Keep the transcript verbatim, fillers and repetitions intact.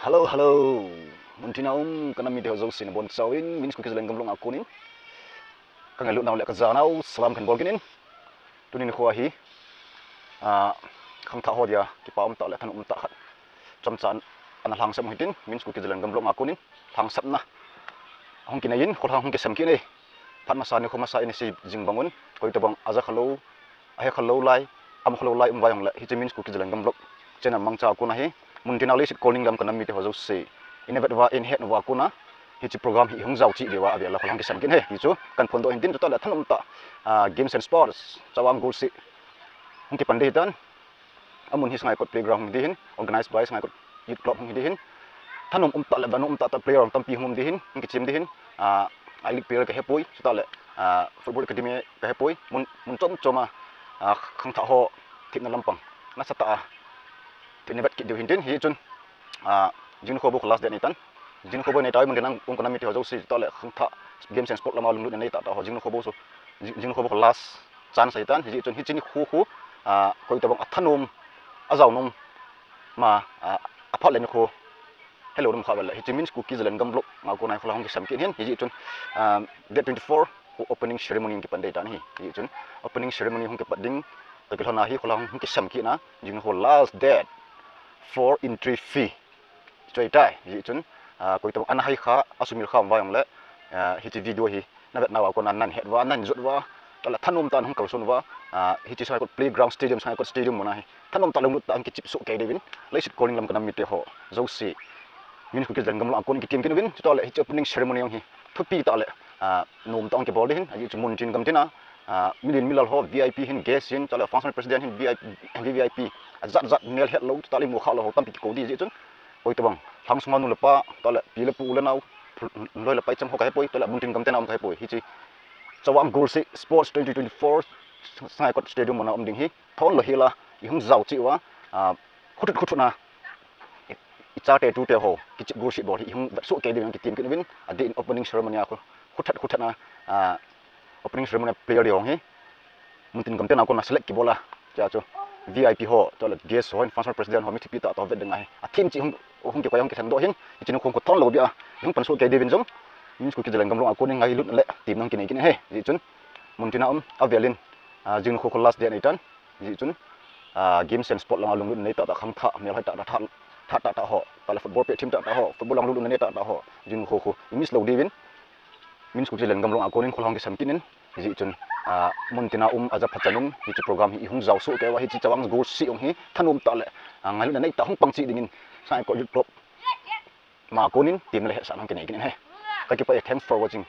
Hello, hello. Muntina um, kanam mite ho jouse nabonchauvin, Min's Kuki Zalengam vlog a konin kangailut nau le kajanau salam kahin bol kit in. Tuni nikho hi, ah, khangthah ho dia kipa umtah le thanom umtah khat chomcha ana lhangsap u hitin, Min's Kuki Zalengam vlog a konin lhangsapna hung kinei in, kholhang hung kisam kit in. Phat masa nikho masa in isei jing bang un, koi tobang aja khalou, ahe khalou lai, ama khalou lai um vai jongle, hiche Min's Kuki Zalengam vlog channel mangcha a kona hi, muntina leiset kolning lam kanam mite ho jouse ina vet uva, ina het uva kona, hiche program hi hung jao cheh diuva avel a kholhang kisam kit in, hichu kahin phondoh u hitin. Chutah le thanom tah, ah, games and sports, Chawang Golseh hung kipan ding ahitan. Amun hi Sangaikot Playground hung hi ding ahin, organized by Sangaikot Youth Club hung hi ding ahin. Thanom umtah le vannoi umtah tah player tampi hung um ding ahin, hung kichem ding ahin. Ah, I-League player kahepoi, chutah le, ah, Football Academy kahepoi, mun, mun chom chom a, ah, khangthah ho themna lampang nasatah a themna vet kit diu hitin, hichun, ah, jing nikho bou kho last date ahitan. Jing nikho bou nei tauve, muntina um kanam mite ho jouse, chutah le khangthah games and sport lama lunglut nei tah tah ho, jing nikho bou chu, jing, jing nikho bou kho last chance ahitan, hijeh chun hiche nikho khu, ah, koi tobang athanom, ajaonom ma, ah, aphat le nikho helou dam kha vel le, hiche Min's Kuki Zalengam vlog a kona hi kholhang hung kisam kit in, hijeh chun, ah, date twenty-four khu opening ceremony hung kipan ding ahitan ahi, hijeh chun opening ceremony hung kipat ding toh kilhon a hi kholhang hung kisam kit in, jing nikho last date for entry fee chu ahitai, hijeh chun, ah, koi tobang ana hai kha, asumil kha um vai jongle, ah, hiche video hi navet nauva kona nahin het uva, nahin jot uva, chutah le thanom tah in hung kalson uva, ah, hiche Sangaikot Playground Stadium, Sangaikot Stadium muna hi thanom tah lunglut tah in kichep soh kei diuvin, leiset kolning lam kanam mite ho jouse, Min's Kuki Zalengam vlog a konin kitem kit uvin, chutah le hiche opening ceremony jong hi thupi tah le, ah, nom tah in kibol ding ahin, ajeh chu muntin gamtin a, ah, milen milal ho, V I P hin, guest hin, chutah le functional president hin, V I P, V V I P, ajat jat melhet lou, chutah le imu kha lou ho tampi kikou ding, hijeh chun koi tobang lhang sunga nu le pa, chutah le pi le pu, u le nao, loi le pai cham ho kahepoi, chutah le muntin gamtin a um kahepoi, hiche Chawang Golseh Sports twenty twenty-four Sangaikot Stadium muna um ding hi thon lou hel a ihung jao cheh uva, ah, khothut khothut na i, ichate tute ho kichep golseh bol hi ihung vet soh kei diuvin kitem kit uvin, adeh in opening ceremony a khu, khothat khothat na, ah, opening ceremony player ding jong hi muntin gamtin a kona select kibol a, chea chu V I P ho, chutah le guest ho hin, functional president ho, mi thupi tah tah ho vet ding ahi, athem cheh hung, hung kikoi a hung kilhengdoh ahin, hiche nikho khu thon lou beh a ihung pan soh kei diuvin jong Min's Kuki Zalengam vlog a konin ngailutna le temna hung kinei kit in ahi, hijeh chun muntina um avel in, ah, jing nikho khu last date ahitan, hijeh chun, ah, games and sport lama lunglut nei tah tah, khangthah, melhoi tah tah, thah, thah tah tah ho, chutah le football pet them tah tah ho, football a lunglut nei tah tah ho, jing nikho khu i miss lou diuvin, Min's Kuki Zalengam vlog a konin kholhang kisam kit in, hijeh chun, ah, muntina um, aja phachan um, hiche program hi ihung jao soh kei uva, hiche Chawang Golseh jong hi thanom tah le, ah, ngailutna nei tah hung pang cheh dingin, Sangaikot Youth Club ma konin temna le hetsahna hung kinei kit in ahi. Kakipah e, thanks for watching.